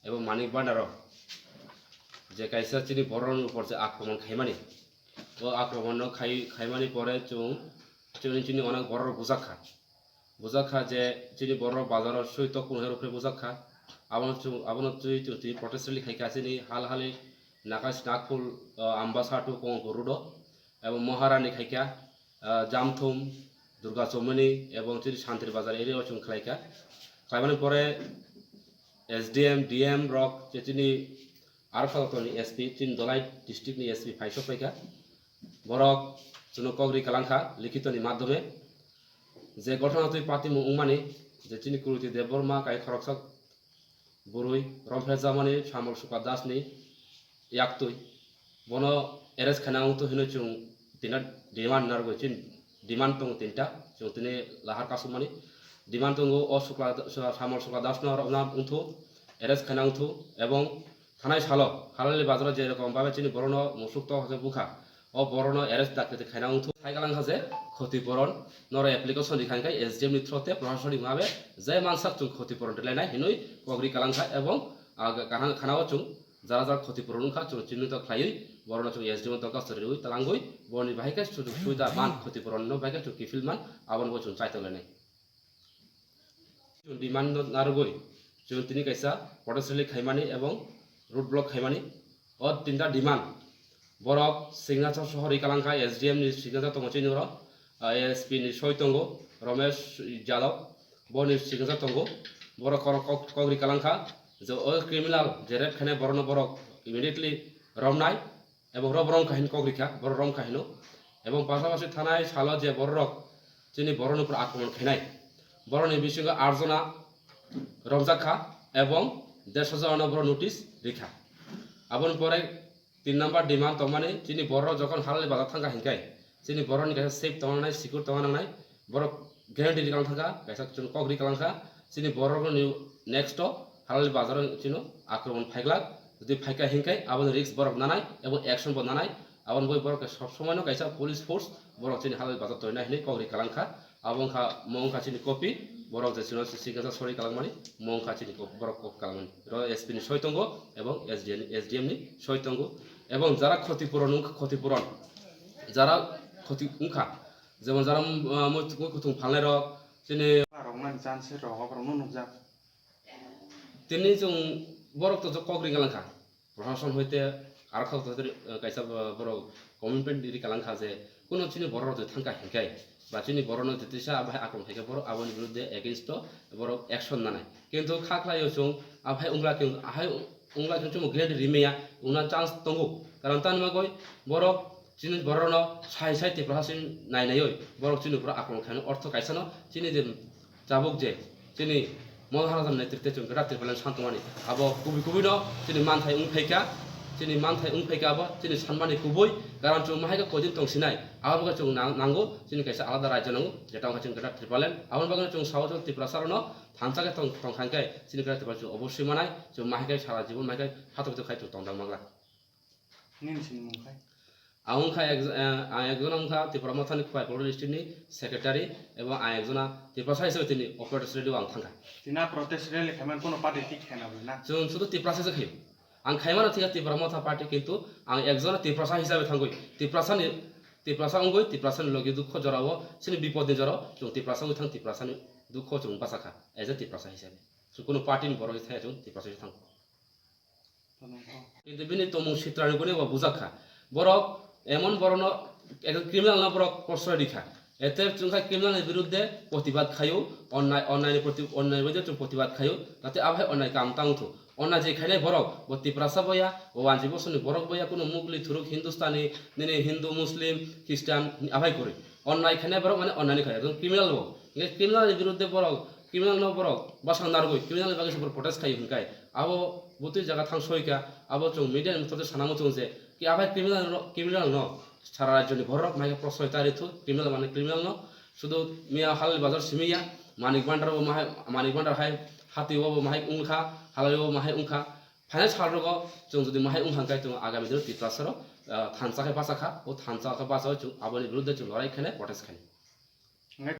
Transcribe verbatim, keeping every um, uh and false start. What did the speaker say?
Ebo Manik Bhandaro je kaisa chini bororokni upor je akromon khaimani, o akromon no khai, khaimani pore chwng, chwng chini onek bororok bujak kha. Bujak kha je chini bororok bazaro sui tok phunuknai rok phre bujak kha. Abono chwng, abono twi chwng twi protest rally khai kha chini hal hali Naga Snakphul, o, Ambasa to Kongkor road o, ebo Maharani khai kha, o, Jamthum, Durga Chomoni ebong chini Santri Bazar area o chwng khlai kha. Khlaimani pore S D M, D M rok je chini aro Khalkatoni S P, chini Dholai district ni S P phai sok phai kha. Borok chwngno kok ri kalang kha likhitoni madhyome. Je ghotona twi patimung wngmani, je chini Kruti Debbarma kai khoroksa bwrwi romphre jamani Samol Sukla Das ni yaktwi. Bono arrest khaina wngthu hinwi chwng tinta demand narwgwi chini demand tongo tinta, chwng tini lahar kasukmani demand tongo. O Sukla, Samol Sukla Das no romna wngthu, arrest khaina wngthu, ebong thanai salo Halali Bazar o je rokom babe chini borokno musuk tok hake bukha, o borokno arrest dakti khaina wngthu. Sai kalang kha je khoti puron noro application rikha hwnkhe S D M ni through te proshasoni mabe je mansak chwng khoti puron rwlainai hinwi kok ri kalang kha, ebong, ah, kaham khana o chwng jara jara khoti puron wngkha chwng chini to khlaiwi borokno chwng S D M o dorkhasto riwi talangwi boroni bahai khe sujuk subida man khoti puron no bahai khe chwng kiphil man abono bo chwng chai tonglainai. Chwng demand no narwgwi chwng tini kaisa protest rally khaimani ebong road block khaimani. O tinta demand borok signature sohor ri kalang kha, S D M ni signature tongo chini oro, ah, A S P ni soi tongo Romesh Yadav, boni signature tongo. Borok kok, kok, kok ri kalang kha je o criminal je rape khainai borokno borok immediately romnai. Ebong ro borok wngkha hini kok rikha, borok rom kha hino. Ebong pasapasi thanai salo je borok chini borokni upor akromon khainai, borokni bisingo aat jona romjak kha ebong dersho jona no borok notice rikha. Aboni pore tin number demand tongmani chini borok jokhon Halali Bazar thangkha hinkai chini borokni kaisa safe tongna nangnai, secure tongna nangnai, borok guarantee ri kalang thangkha, kaisa chwng kok ri kalang kha, chini borokni next o Halali Bazar o chino akromon phaiglak, jodi phaikha hinkai aboni risk borok nanai ebong action bo nanai, aboni boi borok khe sob somoi no kaisa police force borok chini Halali Bazar toina hinwi kok ri kalang kha, abo wngkha mo wngkha chini copy, borok je chino signature sori kalangmani mo wngkha chini kok, borok kok kalangmani, ro S P ni soi tongo ebong S D M, S D M ni soi tongo, ebong jara khoti puron wngkha, khoti puron jara khoti wngkha, jemon jara, ah, mui, mui kutung phalnai rok, chini rok nang chance rok, borok no nukjak. Tini chwng borok to kok ri kalang kha, proshashan hoite aro kha hoite, eh, kaisa bo-, borok commitment ri kalang kha je kuno chini borok rok thangkha hinkai ba chini borok no tisa bahai akromon khaikha borok aboni biruddhe against o borok action nanai. Kintu kha khlai o chwng aphai wngla khe, ahai wngla khe chwng guarantee rimaya wngna chance tongo, karon tani bagwi borok chini borokno sai sai Tiprasa chini nai naiwi borok chini borok akromon khainai ortho kaisano chini je tabuk je chini Mohan Harazam netrite chwng kwrak Tipraland santumani abo kubui kubui no chini manthai wng phaikha, chini manthai wng phaikha abo chini sanmani kubui, karon chwng mahaikhe koidin tongsinai abo bagwi chwng nang-, nango chini kaisa alada rajya nango, jeta wngkha chini kwrak Tipraland. Aboni bagwi chwng sao chwng Tiprasa rokno thansa khe tong, tongkha hinkhe chini kwrak Tipraland chwng oboswi manai, chwng mahaikhe sara jibon mahaikhe phatok phatok khai chwng tongdang manglak. Nini sini mung khai? Ang wngkha ek-, eh, ang ekjona wngkha Tipra Mothani Khwai Polri District ni Secretary, ebong ang ekjona Tiprasa hisabe tini o protest rally o ang thangkha. Tina protest rally khaiman kono party thik khaina bwrwi na? Chwng sudu Tiprasa se khaio. Ang khaimano thikha Tipra Motha party, kintu ang ekjona Tiprasa hisabe thangwi, Tiprasa ni, Tiprasa wngwi, Tiprasa ni logi dukho jorao, chini bipod ni jorao chwng Tiprasa wngwi thang, Tiprasa ni dukho chwng bachakha as a Tiprasa hisabe. Chwng kono party ni borok thaya chwng Tiprasa se thangkha. Kintu bini tongmung sitrani gune bo bujak kha. Borok emon borokno, ekdom criminal no borok proshroy rikha. Ete chwngkha criminal ni biruddhe protibad khaio, onnai, onnai ni proti-, onnai bai chwng protibad khaio, jate abai onnai kam tang wngthu. Onnai je khainai borok, bo Tiprasa boya, bo wanji bosoni borok boya, kuno Mugli, Thuruk, Hindustani, nini Hindu, Muslim, Christian, abai kwrwi. Onnai khainai borok mane onnai ni khaio, ekdom criminal bo. Hingke criminal ni biruddhe borok, criminal no borok bwsang narwgwi, criminal ni bagwi se borok protest khaio hinkai. Abo butwi jaga thang soika, abo chwng media ni mothote sana muchung je, ki abai criminal no, criminal no sara rajyo ni borok mai khe proshroy ta rithu, criminal mane criminal no, sudu miya Halali Bazar simi ya, Manik Bhandar bo mahai, Manik Bhandar hai hati o bo mahai wngkha, Halali o bo mahai wngkha. Phainai sal rogo chwng jodi mahai wngkha hinkai chwng agami dino Tiprasa rok, ah, thansa khe bachakha, o thansa khe bachawi chwng aboni biruddhe chwng lorai khainai, protest khainai.